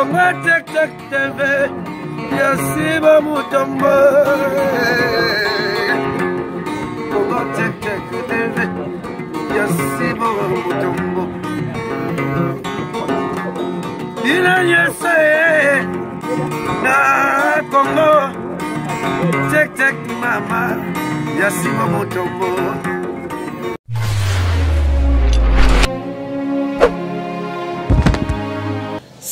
Congo Tek Tek TV ya Siba Mutombo. Congo Tek Tek TV ya Siba Mutombo. Bino nyonso ye na Congo Tek Tek mama ya Siba Mutombo.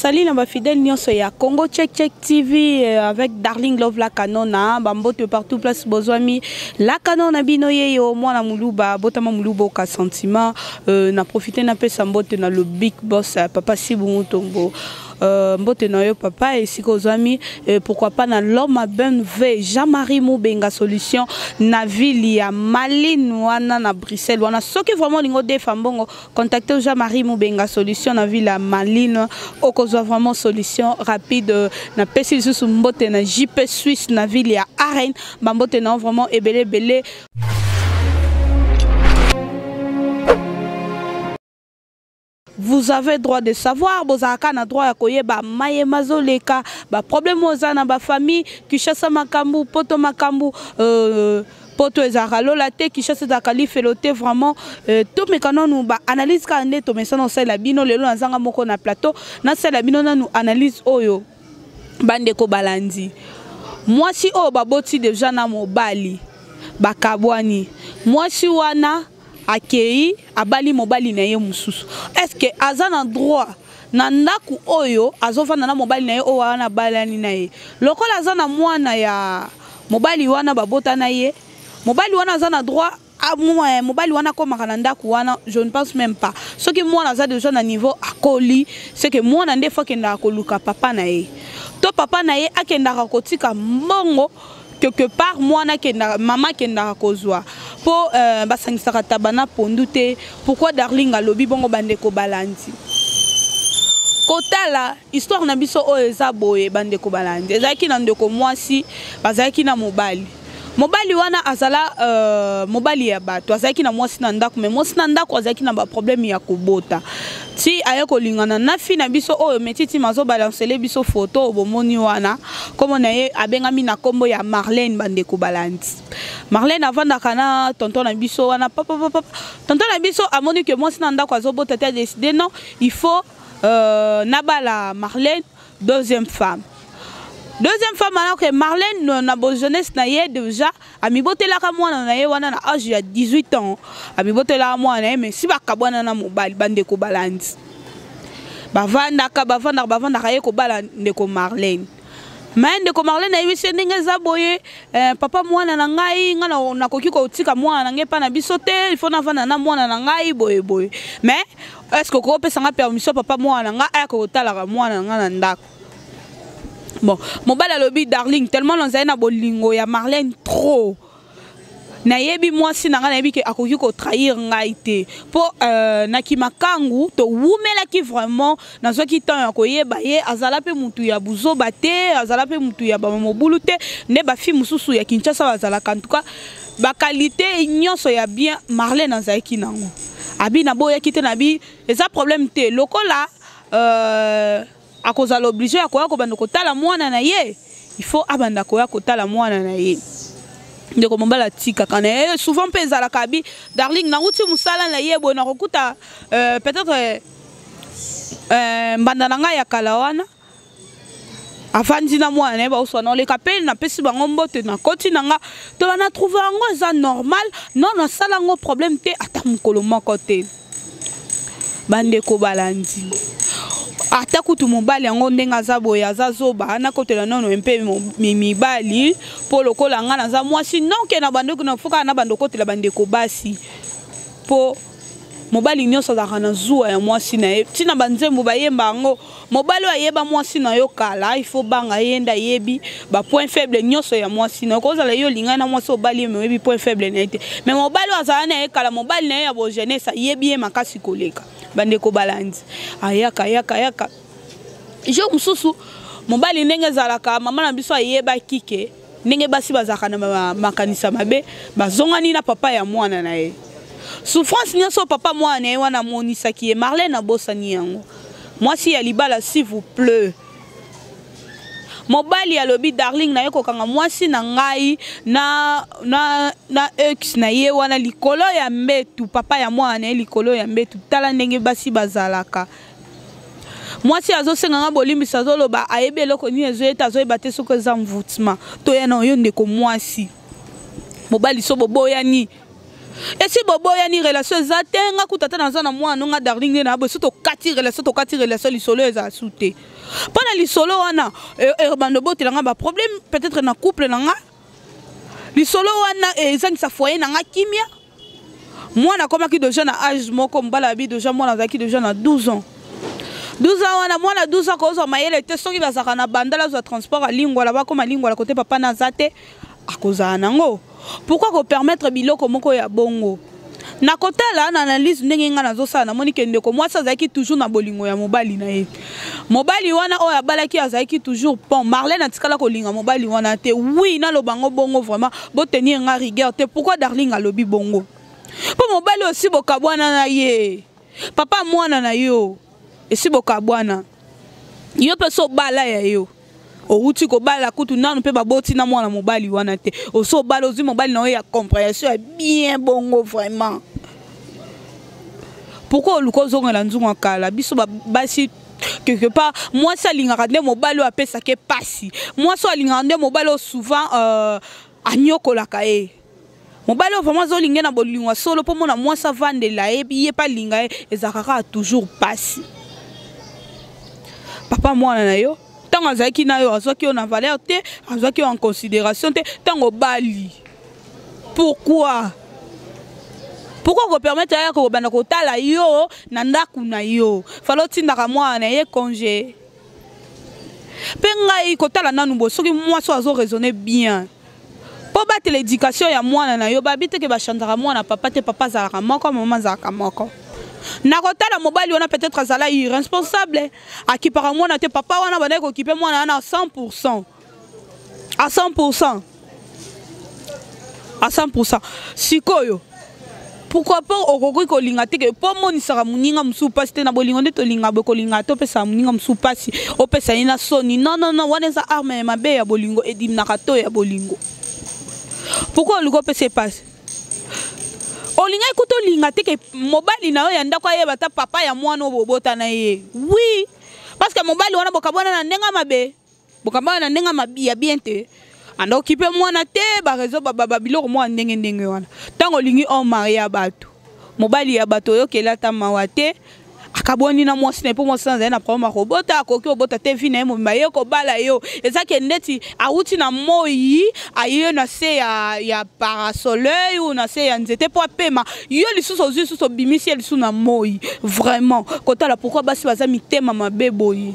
Salut na ba fidèles nyonso ya Congo Check Check TV euh, avec Darling Love la Canona ba mbote partout place bozwami la Canona bino yeyo mwana muluba botama muluba oka sentiment euh, na profiter na pesa mbote na le big boss euh, papa Sibu Mutombo euh, mbote na yo papa esika ozwami euh, pourquoi pas na l'homme à ben v Jean-Marie Mubenga solution na ville ya Malines wana na Bruxelles wana soki vraiment olingi odefa mbongo Contactez Jean-Marie Mubenga solution na ville ya Malines okozwa vraiment solution rapide na pesi lisusu mbote na JP Suisse na ville ya Arène ba mbote na vraiment ebele ebele. Vous avez droit de savoir, bozalaka na droit ya koyeba maye mazoleka, ba problème oza na ba famille, Kinshasa makambu, poto makambu, euh, poto ezalaka lola te kinshasa ezalaka lifelo te vraiment euh, tomeka nanu baanalyse kaka nde tomesana osalela bino lelo nazanga moko na plateau nasalela bino nanu analyse oyo bandeko balandi mwasi oyo baboti deja na mobali bakabwani mwasi wana akei abali mobali na ye mosusu est ce que aza na droit na ndako oyo azofanda na mobali na ye oyo wana abalani na ye lokola aza na mwana ya mobali wana babota na ye mobali wana aza na droit eh, mobali wana akomaka na ndako wana je ne pense même pas soki mwana aza déjà na niveau akoli c'est que mwana nde fo akendaka koluka papa na ye to papa na ye akendaka kotika mbongo quelque part mwana akendaka mama akendaka kozwa mpo euh, basangisaka taba na pondu te pourquoi darling alobi bongo bandeko balandi kotala histoire na biso oyo eza boye bandeko balandi ezalaki na ndeko mwasi bazalaki na mobali mobali wana azala euh, mobali ya bato azalaki na mwasi na ndako me mwasi na ndako azalaki na baproblème ya kobota ti aye kolingana na fi na biso oyo metitima azobalansele biso foto oyo bomoni wana nkombo na ye abengami na nkombo ya marlene bandeko balandi marlene avandaka na tonton na biso wana papapapa tonton na biso amoni ke mwasi na ndako azobota te adeside non il faut euh, nabala marlene deuxième femme deuxième femme alors que marlène na bo jeunesse na ye déjà amibotelaka mwana na ye wana na age ya 18 ans amibotelaka mwana na ye mais si bakabwana na mobali bandeko balandi bavandaka bavandaka bavandaka ye kobala ndeko marlène me ndeko marlene ayebisi ye ndenge eza boye eh, papa mwana na ngai ngai nakoki kotika mwana na ngai epai na biso te il faut navanda na mwana na ngai boye boye mais est ce que okopesa ngai permission papa mwana na ngai aya kotalaka mwana na ngai na ndako bon mobali alobi darling tellement nazali na bolingo ya marlene trop nayebi mwasi na ngai nayebi ke akoki kotrahir ngai te mpo euh, na kimakangu towumelaki vraiment nazwaki temps ya koyeba ye azala mpe mutu ya buzoba te azala mpe mutu ya bamobulu te nde bafi mosusu ya kinshasa bazalaka en tout cas bakalite nyonso ya bien marlene azalaki nango abi naboyaki te nabi eza problème te lokola euh, akozala oblige ya koya kobanda kotala mwana na ye il faut abanda koya kotala mwana na ye ndeko mobali atikaka na ye souvent mpe ezalaka abi darling nauti mosala na ye boye nakokuta euh, peut-être euh, mbanda na ngai ya kala wana avandi na mwana na ye baoswana oleka mpe napesi bango mbote nakoti na nga to bana trouve yango eza normal non nasala yango problème te ata mokolo moko te bandeko balandi ata kutu mobali yango ndenge aza boye aza zoba nakotela nono mpe mibali mpo lokola ngai naza mwasi noke na bandeko nafokaka na bando okotela bandeko basi mpo mobali nyonso azalaka na zuwa ya mwasi na ye ntina banzembo bayemba yango mobali oyo ayeba mwasi na yo kala il faut banga ye nde ayebi bapoint faible nyonso ya mwasi na yo kozala yo olingani na mwasi obali ye me oyebi point faible na ye te me mobali oyo azala na ye kala mobali na ye ya bojeunesse ayebi ye makasi koleka bandeko balandi ayaka ayaka ayaka jour mosusu mobali ndenge ezalaka mama na biso ayebaki ke ndenge basi bazalaka na makanisa mabe bazongani na papa ya mwana na ye souffrance nyonso papa mwana na ye wana amonisaki ye marlene abosani yango mwasi ya libala s'il vous pleut. Mobali alobi Darling naye kokanga mwasi na ngai na, na, na ex na ye wana likolo ya mbetu, papa ya mwana na ye likolo ya mbetu. Tala ndenge basi bazalaka. Mwasi azosenga nga bolimbisi, azoloba ayebi eloko nini ezoye te, azoyeba te soki eza mvutima. Toya na yo ndeko mwasi. Mobali so boboyani. Esi boboyani relation eza te, nga kuta ata naza na mwana nga Darling nde na boye, so tokati relation, tokati relation lisolo ezala su te. Mpo na lisolo wana ebanda obotela nga ba problème peut-être na couple na nga. Lisolo wana ezangisa foyer na nga kimia. Mwana akomaki déjà na âge moko, mobali abi déjà mwana azalaki déjà na 12 ans. 12 ans wana mwana 12 ans kozwa mayele te, soki bazalaka na bandala azwa transport ya Lingwala, bakoma Lingwala kote papa na aza te, akozala nango. Pourquoi ko permettre biloko moko ya bongo? Na kotala na analyse ndenge nga nazosala, namoni ke ndeko mwasi azalaki toujours na bolingo ya mobali na ye. Mobali wana oyo abalaki azalaki toujours pont. Marlène atikala kolinga mobali wana te. Oui, naloba ngo bongo vraiment, bo tenir nga rigueur te. Pourquoi Darling alobi bongo? Po mobali aussi bokabwana na ye. Papa mwana na yo esi bokabwana. Yo pe so bala ya yo. Outi kobala kutu nanu mpe baboti na mwana mobali wana te. Oso obala ozwi mobali na yo ya compréhension ya bien bongo vraiment. Pourquoi oluka ozongela nzungu ya kala? Biso basi quelque part mwasi alingaka nde mobali oyo apesaka ye pasi. Mwasi oyo alingaka nde mobali oyo souvent anyokolaka ye. Mobali oyo vraiment azolinga na bolingo ya solo mpo mona mwasi avandela ye, ye mpe alinga ye, ezalaka kaka toujours pasi. Papa mwana na yo ntango azalaki na yo azwaki yo na valeur te, azwaki yo en considération te, ntango obali. Pourquoi? Pourquoi ko permettre ya kobanda kotala yo na ndako na yo? Falo otindaka mwana na ye congé. Mpe ngai kotala nanu boye soki mwasi oyo azo raisonner bien. Po batela éducation ya mwana na yo, babi te ke bachangeaka mwana papa te, papa azalaka moko, mama azalaka moko. Na kotala mobali wana peut-être azala irresponsable, akipaka mwana te, papa wana bandaki kokipe mwana wana à 100%. À 100%. À 100%. Sikoyo, pourquoi pas okoki kolinga te ke po omonisaka moninga mosusu mpasi te na bolingo nde tolinga boye, kolinga te opesaka moninga mosusu mpasi, opesa ye na soni. Non, non, non, wana eza arme ya mabe ya bolingo, ediminaka to ya bolingo. Pourquoi olingi opesa ye mpasi? Olingaki kuta olinga te ke mobali na yo ya ndako ayeba ata papa ya mwana oyo bobota na ye. Oui, parce que mobali wana bokabwana na ndenge mabe. Bokabwana na ndenge mabe ya bien te. Anda okipe mwana te, ba réseau, ba, ba, ba biloko mwa ndenge ndenge wana. Tango olingi o marie ya bato, mobali ya bato oyokela ata mawa te, akabwani na mwasi na ye, mpo mwasi na azali na problème ya kobota, akoki kobota te vie na ye mobimba, ye kobala yo. Eza ke ndeti awuti na moi, aye na se ya parasoleil ou na se ya nzete mpo apema. Yo lisusu ozwi lisusu obimisi ye lisusu na moi. Vraiment, kotala pourquoi basi baza mitema mabe boye.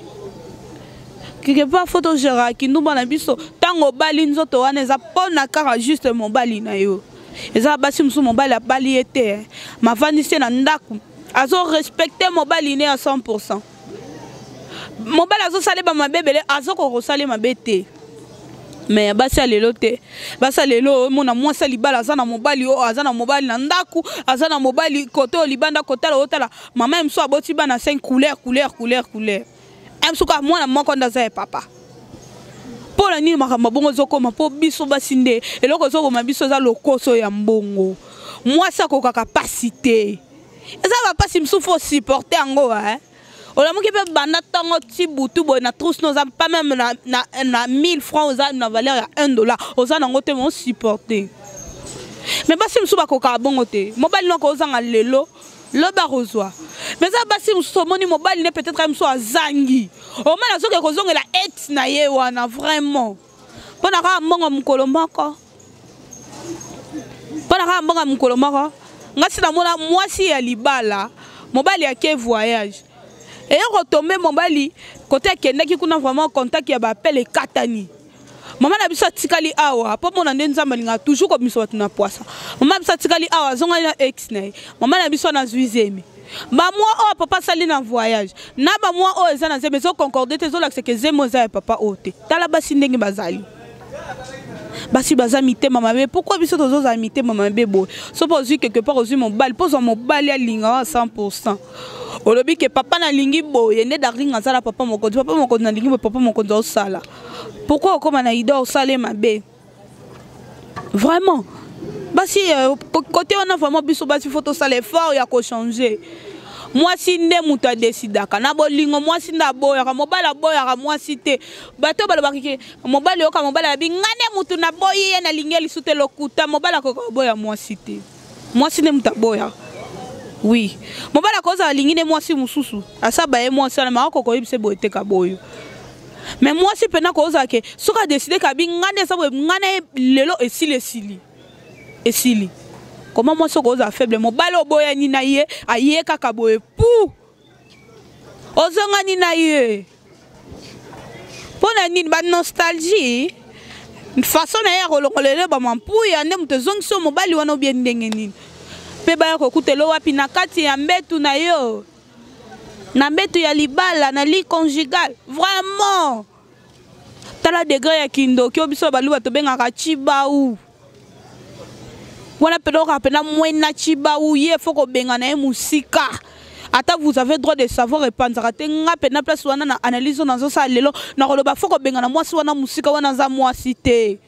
Quelque part faut togérer kindumba na biso. Tango obali nzoto wana eza mpona kaka juste mobali na yo. Eza basi mosusu mobali abali ye te, mavandisi ye na ndako, azo respecter mobali ne à 100%. Mobali azosala ba mabe ebele, azokoka kosala mabe te. Mais basi ya lelo te. Basi ya lelo, omona mwasi ya libala aza na mobali oyo, aza na mobali na ndako, aza na mobali kote oyo libanda, kotala, otala. Mama ye mosusu aboti bana 5 couleur, couleur, couleur, couleur. Ye mosusu kaka mwana moko nde aza ya papa. Mpo na nini makambo bongo ezokoma? Mpo biso basi nde eloko ezoboma biso eza lokoso ya mbongo. Mwasi akokaka pasi te. Eza ba pasi mosusu faut supporter yango, hein. Olamuki mpe banda ntongo ti butu boye na trousse no, oza pas même na 1000 francs, oza na valeur ya un dollar, oza nango te, mais osupporter. Mais basi mosusu bakokaka bongo te. Mobali noko ozanga lelo, lobi akozwa. Mais eza basi mosusu omoni mobali ne peut-être ye mosusu azangi. Omoni azoke kozongela ex na ye wana vraiment. Mpo na kaka mbongo mokolo moko. Mpo na kaka mbongo mokolo moko. Nga si namona mwasi ya libala, mobali ake voyage. Eyo kotombe mobali kote akendaki kuna vraiment contact ya ba appel ekatani. Mama na biso atikali awa, po mona nde Nzambe alingaka toujours kobimisa bato na poisa. Mama na biso atikali awa, azongaki na ex na ye. Mama na biso azwi zemi. Ba mois oyo papa asali na voyage, na ba mois oyo eza na zemi, ezo concorde te, ezolakisa ke zemi oyo eza ya papa oyo te. Tala basi ndenge bazali. Basi baza mitema mabe. Pourquoi biso tozozala mitema mabe boye? Soki ozwi quelque part, ozwi mobali, po ozwa mobali alinga wa 100%. Olobi ke papa nalingi boye, nde Darling azala papa mokonzi, papa mokonzi nalingi boye, papa mokonzi azosala. Pourquoi okoma na idée osala mabe? Vraiment. Basi euh, côté wana vraiment biso basi faut tosala effort ya ko changer. Mwasi nde moto adesidaka na bolingo, mwasi nde aboyaka, mobali aboyaka mwasi te. Bato balobaka ke mobali oyoka mobali abi nga nde moto naboyi ye nalingi ye lisusu te, lokuta. Mobali akoka koboya mwasi te, mwasi nde moto aboyaka. Oui, mobali akozala alingi nde mwasi mosusu asaba ye mwasi wana, ma akoka koyebisa boye te kaboyo. Mais mwasi mpena kozala ke soki adeside kabi nga nde eza boye, nga na ye lelo esili, esili, esili. Koma mwasi okozala faible, mobali oboyani na ye aye kaka boye pu ozongani na ye mpo na nini? Ba nostalgie façon na ye ya kolongola ele bamampuya nde moto ezongisi yo mobali wana obie ndenge nini mpe baya kokutela wapi na kati ya mbetu na yo, na mbetu ya libala, na lit conjugal. Vraiment, tala degré ya kindoki oyo biso baluba tobengaka chibau wana mpena okaka mpena mwena chibau ye fo kobengana ye mosika. Ata vous avez droit de savoir epanzaka te. Nga mpena place wana na analyse oyo nazosala lelo, nakoloba fo kobengana mwasi wana mosika wana. Aza mwasi te,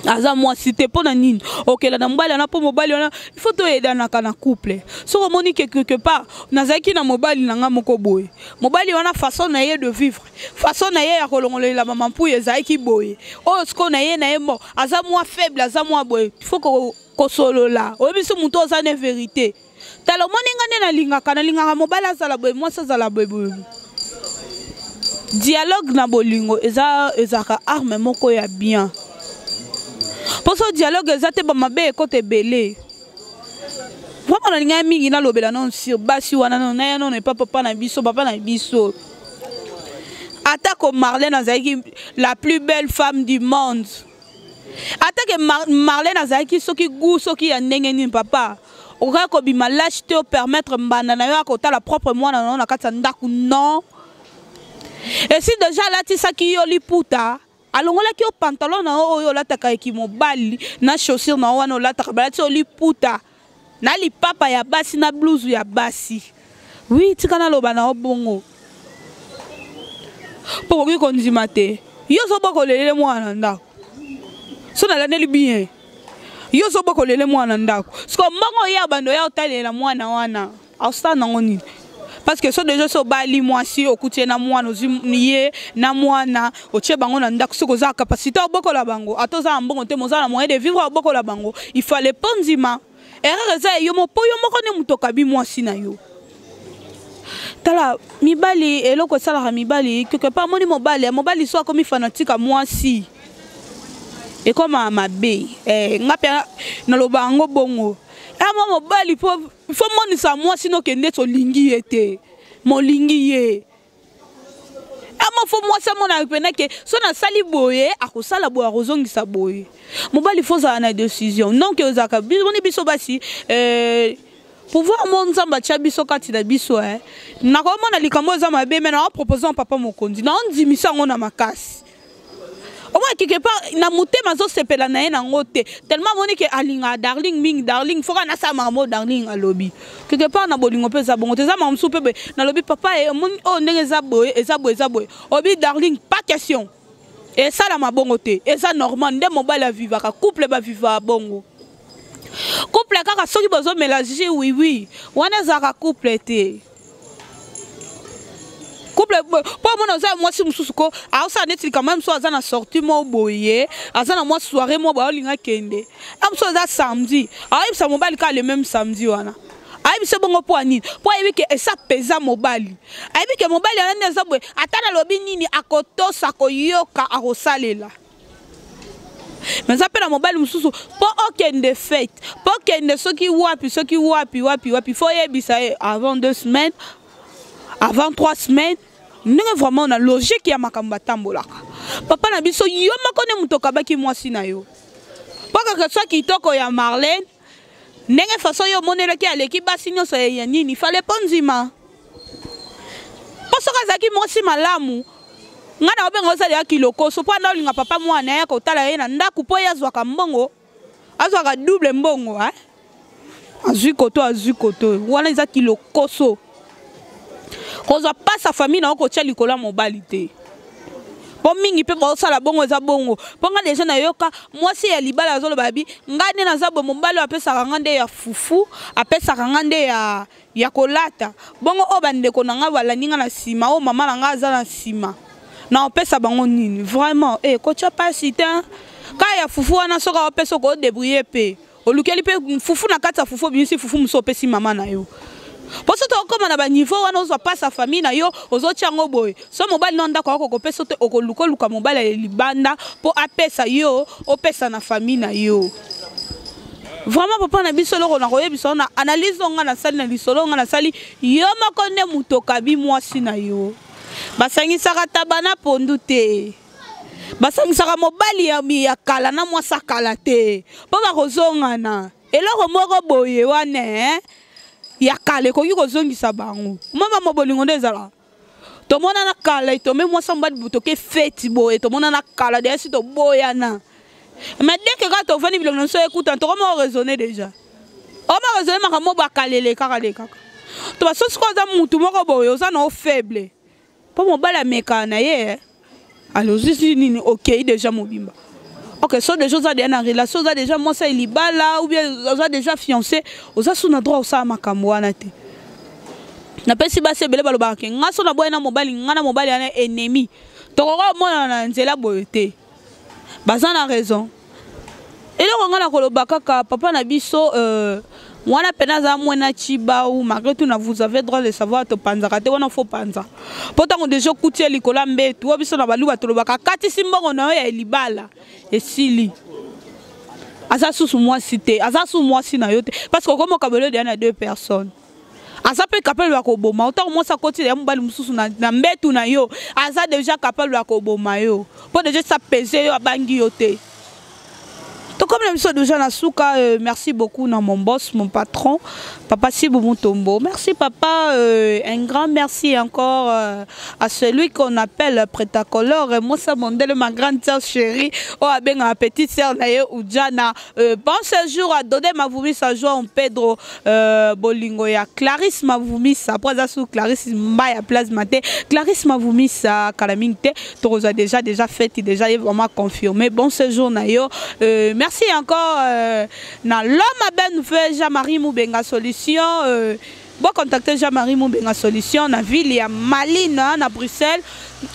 aza mwasi te. Mpo na nini okela na mobali wana? Mpo mobali wana, il faut toyedanaka na couple. Soki omoni ke quelque part nazalaki na mobali na nga moko boye, mobali wana façon na ye de vivre, façon na ye ya kolongolela mamampuya ezalaki boye, oyo sikoyo na ye na ye mo aza mwa faible, aza mwa boye, il faut kosolola. Oyebi so moto oza na vérité, tala omoni nga nde nalingaka, nalingaka mobali azala boye, mwasi azala boye boye. Dialogue na bolingo eza, ezalaka arme moko ya bien, mpo so dialogue eza te, bamabe ekota ebele. Vraiment nalingaki mingi nalobela nano sur basi wana. Nano naya nano epa papa na biso, papa na biso. Atako Marlène azalaki la plus belle femme du monde, atake Mar Marlène azalaki soki goût soki ya ndenge nini, papa okokaki kobima lâche te, opermettre mbanda na yo akotala propre mwana na yo na kati ya ndako. Non, esi deja alatisaki yo liputa, alongolaki yo pantalon na yo oyo olataka eki mobali na chaussure na yo wana olataka, balati yo liputa na lipapa ya basi na blouse ya basi. Oui, tika naloba na yo bongo, mpo okoki kondima te. Yo ozobokolelele mwana na ndako, so nalandeli bien, yo ozobokolele mwana na ndako. Siko mbongo oya bando ya otalela mwana wana, aosala nango nini? Parce que so deja so obali mwasi, okuti ye na mwana, ozwi ye na mwana, otie bango na ndako, soki oza capacité obokola bango, ata oza na mbongo te, moza na moyen de vivre, obokola bango, il fallait mpo ndima erreur eza ya yo mo, mpo yo moko nde moto okabi mwasi na yo. Tala mibali, eloko esalaka mibali quelque part, amoni mobali, mobali so akomi fanatique ya mwasi, ekoma mabe. Eh, nga mpe naloba yango bongo. Ama mobali mpo fo monisa mwasi noke ndeti olingi ye te, molingi ye. Ama fo mwasi amona mpena ke so nasali boye, akosala boye, akozongisa boye. Mobali fo ozala na décision, non ke ozalaka moni biso basi euh, pouvoir mo Nzambe atya biso kati na biso. Eh, nakomona likambo eza mabe, me naopropose papa mokonzi, naondimisa yango na makasi. Omona quelque part na motema azosepela na ye nango te, tellement amoni ke alingaka Darling mingi. Darling foka nasala makambo oyo Darling alobi. Quelque part na bolingo mpe eza bongo te, eza makambo mosusu mpe boye. Nalobi papa ye, omoni oyo ndenge eza boye, eza boye, eza boye, obi Darling pas question, esalama bongo te, eza normal nde mobali avivaka, couple bavivaka bongo. Couple kaka soki bozomela jus wiwi wana, ezalaka couple te. Couple mpo omona oza mwasi mosusu ko aosala neti likambo ya mosusu, aza na sortie moko boye, aza na mwa soirée moko boye, aolinga kende ya mosusu, aza samedi, aoyebisa mobali kaka le même samedi wana. Ayebisa bongo mpo ya nini? Mpo ayebi ke esa peza mobali, ayebi ke mobali wana nde aza boye, ata nalobi nini akotosa, akoyoka, akosalela. Mais eza mpe na mobali mosusu, mpo okende fete, mpo okende soki wapi, soki wapi wapi wapi, fo oyebisa ye avant 2 semaines, avant 3 semaines. Ndenge vraiment na logique ya makambo batambolaka, papa na biso, yo moko nde moto okabaki mwasi na yo, mpo kaka so kitoko ya Marlène, ndenge façon yo omonelaki aleki basi nyonso ya nini, fale mpo ndima. Mpo soki azalaki mwasi malamu, ngai na obenga ozalela kilokoso, mpo anda olinga papa mwana ya kotala ye na ndako, mpo ye azwaka mbongo, azwaka double mbongo, eh? Azwi koto, azwi koto wana, eza kilokoso. Kozwa mpasi ya famille na yo kotia likolo ya mobali te. Mpo mingi mpe baosala bongo, eza bongo mpo nga deja nayoka mwasi ya libala azoloba bi nga nde naza boye, mobali oyo apesaka nga nde ya fufu, apesaka nga nde ya kolata bongo. Oyo bandeko na ngai balandi nga na nsima, oyo mama na ngai aza na nsima, na opesa bango nini? Vraiment e kotya mpasi te. Kaka ya fufu wana, soki aopesa, okodébrouiller mpe olukeli mpe fufu na kati ya fufu, obimisi fufu mosusu, opesi mama na yo. Mpo so tokóma na baniveau wana, ozwa mpasi ya famille na yo, ozotia yango boye. So mobali na ndako ako kopesa te, okoluka oluka mobali ya libanda mpo apesa yo, opesa na famille na yo. Vraiment, papa na biso, eloko na koyebisa yo na analyse oyo nga nasali na lisolo oyo nga nasali, yo moko nde moto okabi mwasi na yo. Basangisaka taba na pondu te, basangisaka mobali ya kala na mwasi ya kala te, mpo bakozongana. Eloko moko boye wana, eh? Ya kala ekoki kozongisa bango. Mama mo bolingo nde ezalaka. Tomonana kala, tome mwasi mobali, toke feti boye, tomonana kala deya, si toboyana. Mais dès que kaka tovandi, bilongo na biso ekutana, tokoma oraisonner déjà, oma raisonner makambo bakalele kaka de kaka to baso. Sikoyo oza mutu moko boye, oza na o faible, mpo mobali amekaka na ye. Alozisi nini? Okei déjà mobimba. Ok, so déjà oza déjà na relation, oza déjà mwasi ya libala ou bien oza déjà fiancé, oza su na droit osala makambo wana te. Napesi basi ebele balobaka ke nga so naboyi na mobali, nga na mobali wana ennemi, tokoka omonana na nzela boye te. Baza na raison. Eloko nga na koloba kaka, papa na biso, wana mpena aza mwena Chibau. Malgré tout na vous avez droit de savoir, topanzaka te wana. Faut panza, mpo ntango deja okuti ye likolo ya mbetu oyo, biso na baluba tolobaka katisi mbongo na yo ya libala, esili. Aza susu mwasi te, aza susu mwasi na yo te, parce que okomoka belo deya na deux personnes. Aza mpe capable ya koboma. Otango mwasi akoti ya mobali mosusu na mbetu na yo, aza déjà capable ya koboma yo, mpo déjà sa pese yo, abangi yo te. Tokomi na biso déjà na suka. Merci beaucoup na mon boss, mon patron, papa Sibu Mutombo. Merci papa. Un grand merci encore à celui qu'on appelle Pretacolor, Mosa Mondele, ma grande sœur chérie oyo abengaka petite sœur na ye Ujana. Bon séjour à Dode Mavumisa, Joan Pedro, bolingo ya Clarisse Mavumisa, po aza su Clarisse Mbaya Plasma te, Clarisse Mavumisa. Kala mingi te tokozwa déjà fête déjà ye vraiment confirmé. Bon séjour na yo. Merci encore na l'homme à ben fait, Jean-Marie Moubenga Solution. Bon, contacter Jean-Marie Moubenga Solution na ville ya Malines, na Bruxelles,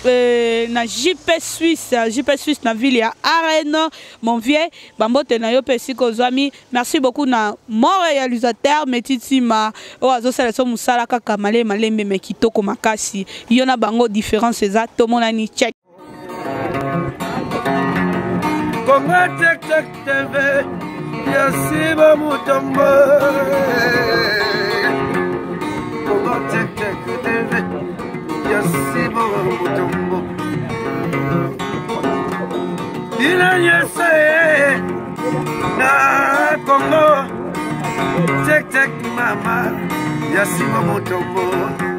na JP Suisse, JP Suisse na ville ya Arène. Mon vieux, bambote na yo mpe esika ozwami. Merci beaucoup na mon réalisateur Metitima oyo azosala so mosala kaka malembe malembe me kitoko makasi. Yo na bango différence eza. Tomonani, check. Kongo Tek Tek TV ya Siba Mutombo. Kongo Tek Tek TV ya Siba Mutombo. Bino nyonso ye na Kongo Tek Tek, mama ya Siba Mutombo.